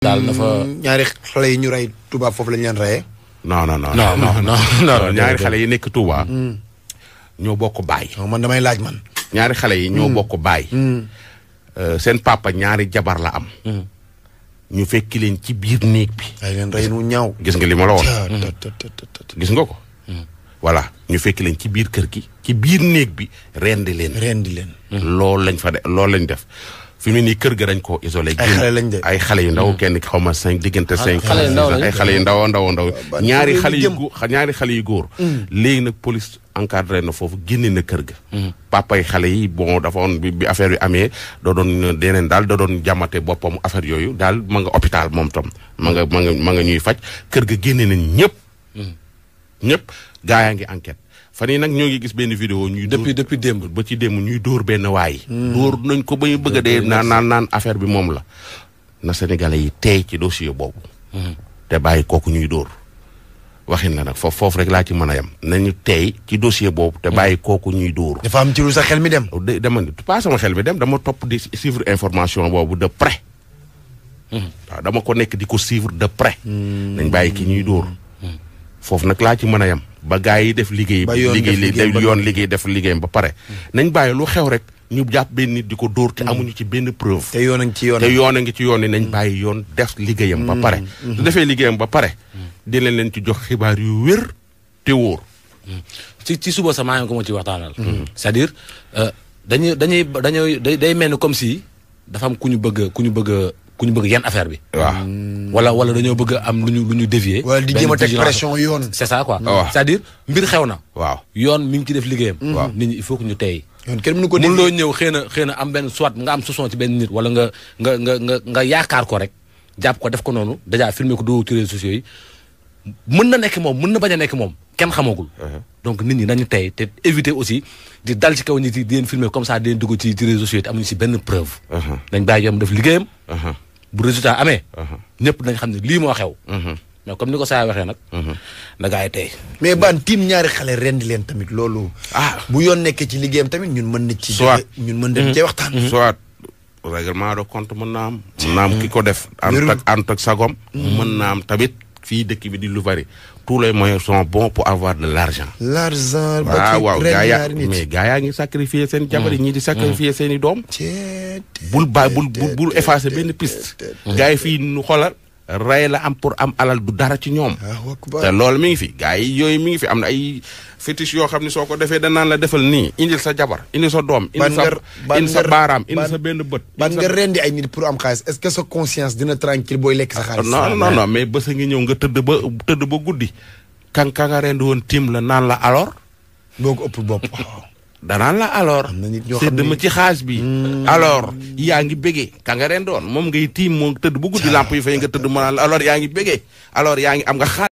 daal na fa. ñaari xale yi ñu rey Touba foofu lañ leen reyee. non ñaari xale yi nekk Touba. ñoo bokk baay. man damay laaj man. ñaari xale yi ñoo bokk baay. seen papa ñaari jabar la am. ñu fekki leen ci biir néeg bi. ay leen rey nu ñaaw. gis nga li ma la wax. gis nga ko. voilà ñu fekki leen ci biir kër gi. ci biir néeg bi rendi leen. loolu lañ fa loolu lañ def. fi mu nii kër ga dañ koo isolé. ay xale yu ndaw kenn xaw ma 5 diggante 5. ay xale yu ndaw ñaari xale yu góor. léegi nag police encadré na foofu génne na kër ga. papa yi xale yi bon dafa woon bi affaire yu amee da doon jàmmate boppam affaire yooyu daal ma nga hôpital moom tam ma nga ñuy faj kër ga génne nañ ñëpp gaa yaa ngi enquête. fan yii nag ñoo ngi gis benn vidéo ñuy. depuis démb ba ci démb ñuy dóor benn waay. dóor nañ ko ba ñu bëgg a dee naan affaire bi moom la. na Sénégalais yi tey ci dossier boobu. te bàyyi kooku ñuy dóor. waxin la nag foofu rek laa ci mën a yem nañu tey ci dossier boobu. te bàyyi kooku ñuy dóor. dafa am ci lu sa xel mi dem. dama pas sama xel mi dem dama topp di suivre information boobu de près. waaw dama ko nekk di ko suivre de près. nañ bàyyi ki ñuy dóor. foofu nag laa ci mën a yem. ba gaa yi def liggéey def liggéeyam ba pare. nañ bàyyi lu xew rek ñu jàpp benn nit di ko dóor te amuñu ci benn preuve. te yoon a ngi ci yoon nañ bàyyi yoon def liggéeyam ba pare. su defee liggéeyam ba pare. dinañ leen ci jox xibaar yu wér te wóor. ci suba sax maa ngi ko ma ci waxtaanal. c'est-à-dire day mel ni comme si dafa am ku ñu bëgg yan affaire bi. waaw wala dañoo bëgg am lu ñu dévier. wala di jéem a teg pression yoon. c'est ça quoi. c'est-à-dire mbir xew na. waaw yoon mi ngi ci def liggéeyam. waaw nit ñi il faut que ñu tey. yoon kenn mënu ko dévier mun loo ñëw xëy na am benn soit nga am soupçon ci benn nit wala nga yaakaar ko rek jàpp ko def ko noonu déjà filmer ko doo ci réseaux sociaux yi mën na nekk moom mën na bañ a nekk moom kenn xamagul. donc nit ñi nañu tey te éviter aussi di dal ci kaw nit yi di leen filmer comme ça di leen dugg ci réseaux sociaux yi te amuñu si benn preuve. nañ bàyyi yoon def liggéeyam. bu résultat amee. ñëpp nañ xam ne lii moo xew. mais comme ni ko saa waxee nag. na gaa yi tey. mais ban tiim ñaari xale rendi leen tamit loolu. bu yoon nekkee ci liggéeyam tamit ñun mën na ci. ñun mën nañ cee waxtaan. soit règlement de compte mën naa am. mën naa am ki ko def. ànd ak sagom. mën naa am tamit fii dëkk bi di lu bari. tous les moyens sont bons pour avoir de l'argent. waaw gaa yaa ngi sacrifier seen jabar yi ñii di sacrifier seen i doom. bul effacer benn piste. gaa yi fii nu xoolal rey la am pour am alal du dara ci ñoom. te loolu mi ngi fi gaa yi yooyu mi ngi fi am na ay fétiche yoo xam ne soo ko defee danaan la defal nii indil sa jabar indil sa doom. indil sa baaraam indil sa benn bët. ban nga rendi ay nit pour am xaalis est-ce que sa conscience dina tranquille booy lekk sa xaalis. non mais bés a ngi ñëw nga tëdd ba guddi. ka nga rendi woon tiim la naan la alors. boo ko ëpp bopp. danaan la alors. sédd ma ci xaas bi. alors yaa ngi bégee ka nga rendi woon moom ngay tiim moo tëdd bu guddi lamp yi fay nga tëdd mu naan la alors yaa ngi bégee alors yaa ngi am nga xaas.